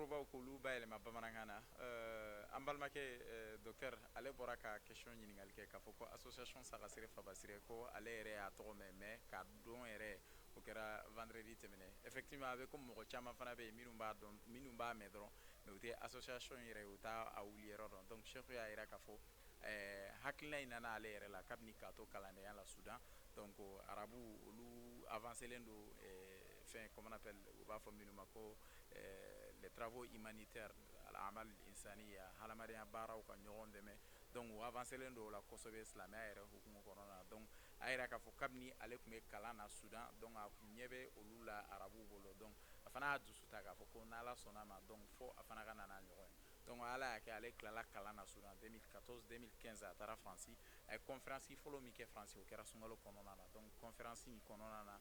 Bakurubaw k'olu bayɛlɛma bamanankan na. An balimakɛ docteur, ale bɔra ka question ɲininkali kɛ k'a fɔ ko association Sagasire Fabasire, ko ale yɛrɛ y'a tɔgɔ mɛn, mais k'a dɔn yɛrɛ, o kɛra vendredi tɛmɛnen. Effectivement, a bɛ comme mɔgɔ caman fana bɛ yen minnu b'a dɔn, minnu b'a mɛn dɔrɔn, mais u tɛ association yɛrɛ, u t'a a wuli yɔrɔ dɔn. Donc Cheikh y'a jira k'a fɔ hakilina in nana ale yɛrɛ la kabini k'a to kalandenya la Soudan. Donc arabu, olu avancé len don fɛn, comment on appelle, u b'a fɔ minnu ma ko les travaux humanitaires, al-amal insaniya, hadamadenya baaraw, ka ɲɔgɔn dɛmɛ. Donc u avancé len don o la kosɛbɛ silamɛya yɛrɛ hukumu kɔnɔna na. Donc a yira k'a fɔ kabini ale tun bɛ kalan na Soudan, donc a tun ɲɛ bɛ olu la arabuw bolo. Donc a fana y'a dusu ta k'a fɔ ko n'Ala sɔnna ma, donc fo a fana ka na n'a ɲɔgɔn ye. Donc Ala y'a kɛ, ale tilala kalan na Soudan 2014, 2015, a taara Faransi. A ye conférence fɔlɔ min kɛ Faransi, o kɛra sunkalo kɔnɔna na. Donc conférence in kɔnɔna na,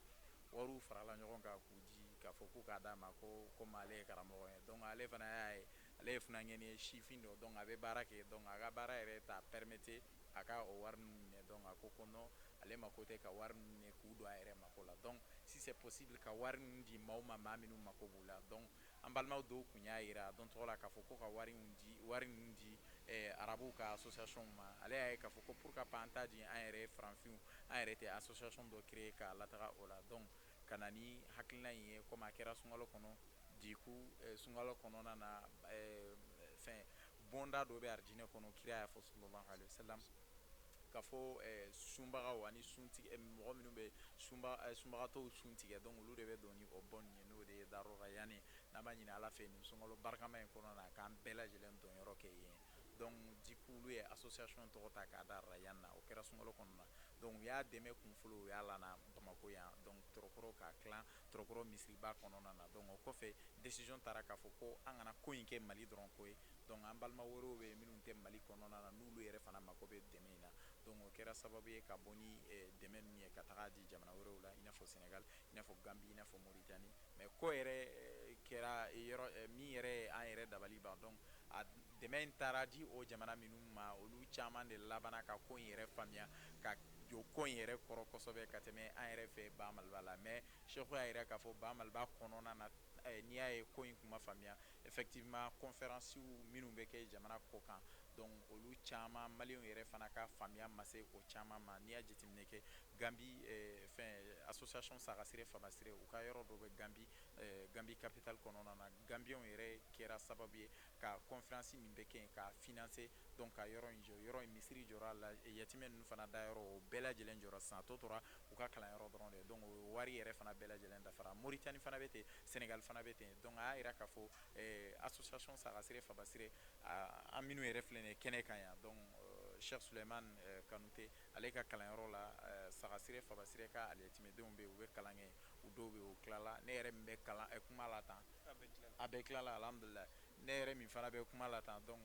wariw farala ɲɔgɔn kan k'u di k'a fɔ k'u k'a d'a ma ko komi ale ye karamɔgɔ ye. Donc ale fana y'a ye, ale ye funankɛnin ye, sifin don, donc a bɛ baara kɛ, donc a ka baara yɛrɛ t'a permettre a ka o wari ninnu minɛ. Donc a ko ko non, ale mako tɛ ka wari ninnu minɛ k'u don a yɛrɛ mako la. Donc si c'est possible, ka wari ninnu di maaw ma, maa minnu mako b'u la. Donc an balimaw dɔw tun y'a jira dɔn tɔgɔ la k'a fɔ ko ka wari di, wari ninnu di arabuw ka association ma. Ale y'a ye k'a fɔ ko pourquoi pas an t'a di an yɛrɛ farafinw, an yɛrɛ tɛ association dɔ créer k'a lataga o la. Donc ka na ni hakilina in ye, komi a kɛra sunkalo kɔnɔ, du coup sunkalo kɔnɔna na, fɛn bonda dɔ bɛ arijinɛ kɔnɔ, kira y'a fɔ sallallahu alaihi wasallam ka fɔ sunbagaw ani suntigɛ, mɔgɔ minnu bɛ sunba, sunbagatɔw sun tigɛ, donc olu de bɛ don ni o bon ye, n'o de ye Darou Rayane. N'an b'a ɲini Ala fɛ nin sunkalo barikama in kɔnɔna na, k'an bɛɛ lajɛlen dɔnyɔrɔ kɛ yen. Donc du coup olu ye association tɔgɔ ta k'a da Rayan na. O kɛra sunkalo kɔnɔna na. Donc u y'a dɛmɛ kun fɔlɔ, u y'a lana Bamako yan, donc Tɔrɔkɔrɔ, k'a tilan Tɔrɔkɔrɔ misiriba kɔnɔna na. Donc o kɔfɛ, décision taara k'a fɔ ko an kana ko in kɛ Mali dɔrɔn ko ye. Donc an balima wɛrɛw bɛ yen minnu tɛ Mali kɔnɔna na, n'olu yɛrɛ fana mako bɛ dɛmɛ in na. Donc o kɛra sababu ye ka bɔ ni dɛmɛ ninnu ye ka taga di jamana wɛrɛw la, i n'a fɔ Sénégal, i n'a fɔ Gambie, i n'a fɔ Mauritanie. Mais ko yɛrɛ kɛra yɔrɔ min yɛrɛ ye an yɛrɛ dabali ban, donc a dɛmɛ in taara di o jamana minnu ma, olu caman de labanna ka ko in yɛrɛ faamuya ka jɔ ko in yɛrɛ kɔrɔ kosɛbɛ ka tɛmɛ an yɛrɛ fɛ Ba Maliba la. Mais Cheikh y'a yira k'a fɔ Ba Maliba kɔnɔna na, n'i y'a ye ko in kun ma faamuya, effectivement, conférence minnu bɛ kɛ jamana kɔ kan, donc olu caman, maliyɛnw yɛrɛ fana ka faamuya ma se o caman ma. N'i y'a jateminɛ kɛ, Gambie, fɛn, association Sagasire Fabasire, u ka yɔrɔ dɔ bɛ Gambie, Gambie capitale kɔnɔna na. Gambiyɛnw yɛrɛ kɛra sababu ye ka conférence min bɛ kɛ yen k'a financer, donc ka yɔrɔ in jɔ, yɔrɔ in misiri jɔra la, yatimɛ ninnu fana da yɔrɔ, o bɛɛ lajɛlen jɔra. Sisan a tɔ tora u ka kalanyɔrɔ dɔrɔn de. Donc o wari yɛrɛ fana bɛɛ lajɛlen dafara. Mauritanie fana bɛ ten, Sénégal fana bɛ ten. Donc a y'a jira k'a fɔ association Sagasire Fabasire, an minnu yɛrɛ filɛ nin ye kɛnɛ kan yan, donc Cheikh Suleiman Kanute, ale ka kalanyɔrɔ la, Sagasire Fabasire ka aliyatimɛdenw bɛ yen, u bɛ kalan kɛ, u dɔw bɛ yen, u tilala. Ne yɛrɛ min bɛ kalan kuma la tan, a bɛɛ tilala, alhamdulilayi. Ne yɛrɛ min fana bɛ kuma la tan, donc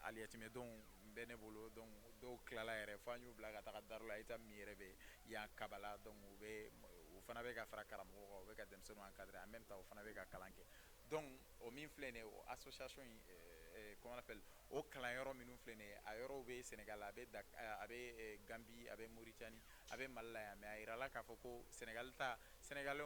aliyatimɛdenw bɛ ne bolo. Donc dɔw tilala yɛrɛ, fo an y'u bila ka taga Darou Ayita min yɛrɛ bɛ yan Kabala. Donc u bɛ, u fana bɛ ka fara karamɔgɔw kan, u bɛ ka denmisɛnninw encadrer, en même temps u fana bɛ ka kalan kɛ. Donc o min filɛ nin ye, o association in, comment on appelle, o kalanyɔrɔ minnu filɛ nin ye, a yɔrɔw bɛ Sénégal, a bɛ a bɛ Gambie, a bɛ Mauritanie, a bɛ Mali la yan. Mais a yirala k'a fɔ ko Sénégal ta, Sénégalais,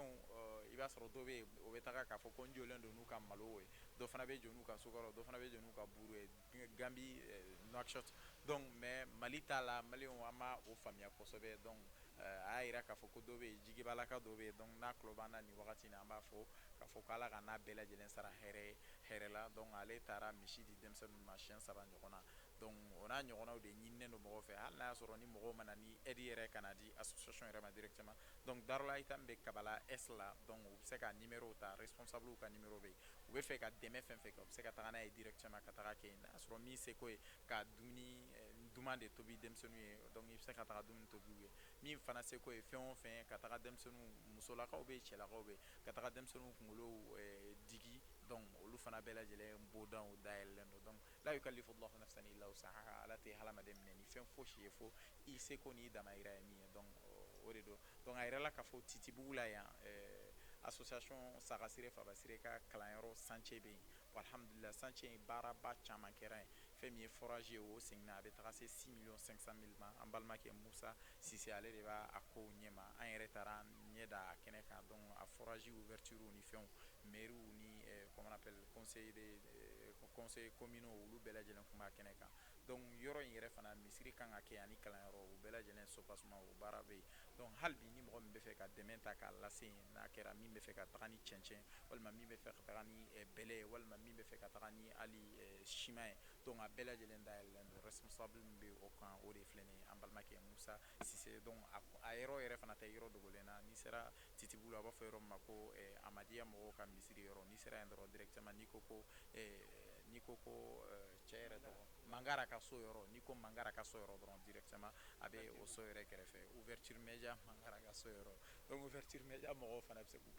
i b'a sɔrɔ dɔw bɛ yen, o bɛ taga k'a fɔ ko n jɔlen don n'u ka malo ye, dɔ fana bɛ jɔ n'u ka sukaro, dɔ fana bɛ jɔ n'u ka buru ye, Gambie, Nouakchott. Donc mais Mali t'a la, maliyɛnw an ma o faamuya kosɛbɛ. Donc a y'a yira k'a fɔ ko dɔ bɛ yen, Jigibalaka dɔ bɛ yen. Donc n'a tulo b'an na nin wagati in na, an b'a fɔ k'a fɔ k'Ala ka n'a bɛɛ lajɛlen sara hɛrɛ hɛrɛ la. Donc ale taara misi di denmisɛnninw ma siɲɛ 3 ɲɔgɔn na. Donc o n'a ɲɔgɔnnaw de ɲininen don mɔgɔw fɛ, hali n'a y'a sɔrɔ ni mɔgɔw ma na ni aide yɛrɛ ka na di association yɛrɛ ma directement. Donc Darou Ayita bɛ Kabala S la, donc u bɛ se ka numéro ta, responsable ka numéro bɛ yen. U bɛ fɛ ka dɛmɛ fɛn fɛn kɛ, u bɛ se ka taga n'a ye directement ka taga kɛ yen. N'a y'a sɔrɔ min seko ye ka dumuni duman de tobi denmisɛnninw ye, donc i bɛ se ka taga dumuni tobi u ye. Min fana seko ye fɛn o fɛn, ka taga denmisɛnninw, musolakaw bɛ yen, cɛlakaw bɛ yen, ka taga denmisɛnninw kunkolo digi, donc olu fana bɛɛ lajɛlen bondaw dayɛlɛlen don. Donc la yukallifu Allahu nafsan illa wusaha, Ala tɛ hadamaden minɛ ni fɛn fosi ye fo i seko n'i damayira ye min ye. Donc o de don. Donc a yirala k'a fɔ Titibugu la yan, association Sagasire Fabasire ka kalanyɔrɔ chantier bɛ yen. Alhamdulillah, chantier in baaraba caman kɛra yen. Fɛn min ye forage ye, o seginna, a bɛ taga se 6 millions 500 mille ma. An balimakɛ Musa Sise, ale de b'a a kow ɲɛma. An yɛrɛ taara ɲɛ da a kɛnɛ kan. Donc a forage ouverture ni fɛnw Maires ni comment on appelle, conseil de conseil communaux, olu bɛɛ lajɛlen tun b'a kɛnɛ kan. Donc yɔrɔ in yɛrɛ fana, misiri kan ka kɛ ani kalanyɔrɔ, o bɛɛ lajɛlen soubassement, o baara bɛ yen. Donc hali bi, ni mɔgɔ min bɛ fɛ ka dɛmɛ ta k'a lase yen, n'a kɛra min bɛ fɛ ka taga ni cɛncɛn, walima min bɛ fɛ ka taga ni bɛlɛ ye, walima min bɛ fɛ ka taga ni hali siman ye, donc a bɛɛ lajɛlen dayɛlɛlen don. Responsable min bɛ o kan, o de filɛ nin ye, an balimakɛ Musa Sise. Donc a yɔrɔ yɛrɛ fana tɛ yɔrɔ dogolen na. N'i sera Titibugu la, a b'a fɔ yɔrɔ min ma ko Amadiya mɔgɔw ka misiri yɔrɔ. N'i sera yen dɔrɔn directement, n'i ko cɛ yɛrɛ tɔgɔ, Mangara ka so yɔrɔ, n'i ko Mangara ka so yɔrɔ dɔrɔn, directement a bɛ o so yɛrɛ kɛrɛfɛ, Ouverture Media, Mangara ka so yɔrɔ. Donc Ouverture Media mɔgɔw fana bɛ se k'u